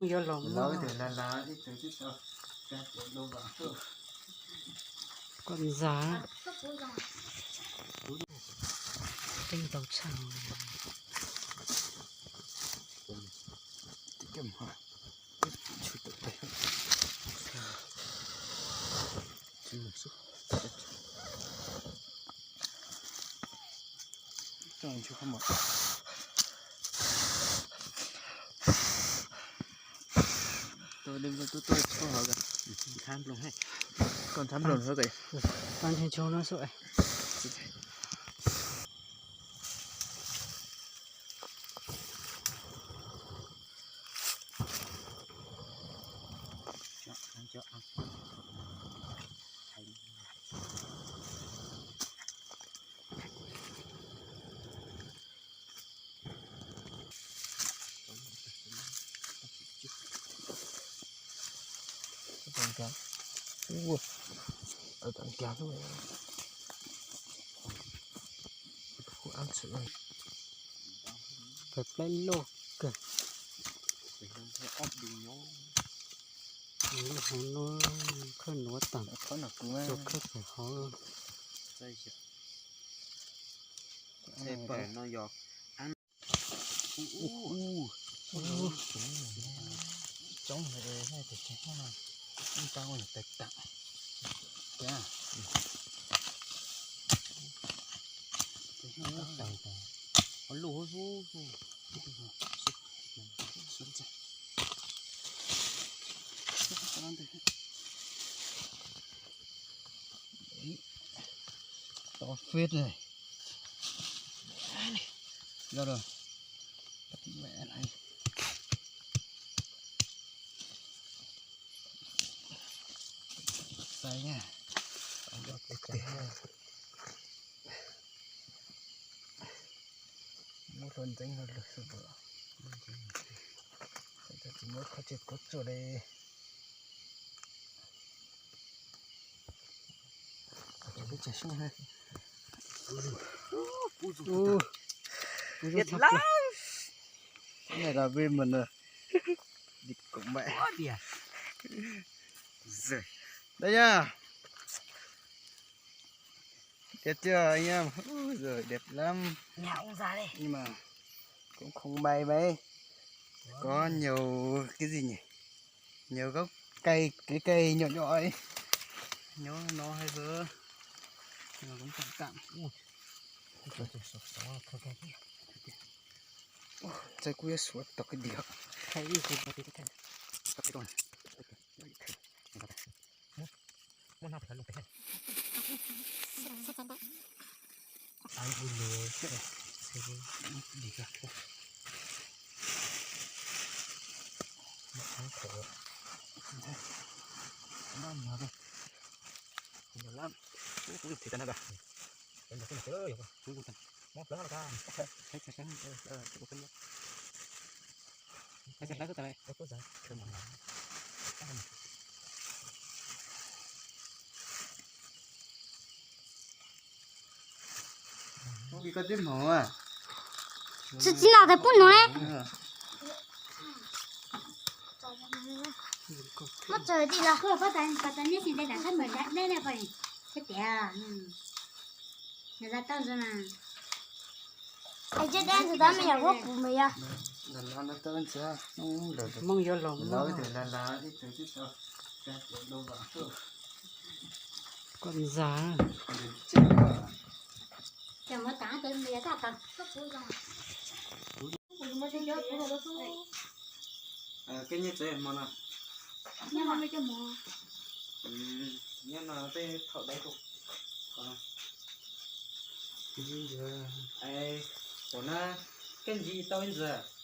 Yuav los muaj koj ntxag. Teeb ntau tshaj. Koj ntxhab nplooj no xwb. Peb plaub loj kawg. Lub hauv no khawb nuav tag, tsuas khawb pem hauv. Coob, ib tau tais tam. Luj, to fiab ne. Yog lawm. Xaiv na. Muab hluav ntxeev hlo lug xwb, tsis muab qhov tseem kub tsuag li. Ub, ub, ub, ub, ub. Này là bên mình rồi. Đi cũng vậy. Ui, đẹp. Rồi. Đây nha. Đẹp chưa anh em? Ui giời, đẹp lắm. Nhà ông già đây. Nhưng mà cũng không may mấy. Có nhiều cái gì nhỉ? Nhiều gốc cây, cái cây nhỏ nhỏ ấy. Nhớ nó hay dơ. Nhưng mà cũng tạm tạm. Ui. Ui, txawj kuj yuav suav tau cái gì hả? Muab nab pem lub pem. Ai ua lug xwb. Muab plawv los ka. Tsis txiv los tes pub nua ne. Muab tso tim los kuj pab tas pas tas neb tsis ntes lam thab mawm neb ne poj niam. Txhob tias, nws za toj ntsuag na. Ai, cov dab ntxwg tab meeg yog huab puv meeg yog. Hmoob yuav los muaj. Koj ntxag. Koj nyiaj txawv hmo no? Nyob no tej thaum dawb. Ua na, koj ntsis tau ib ntxwg.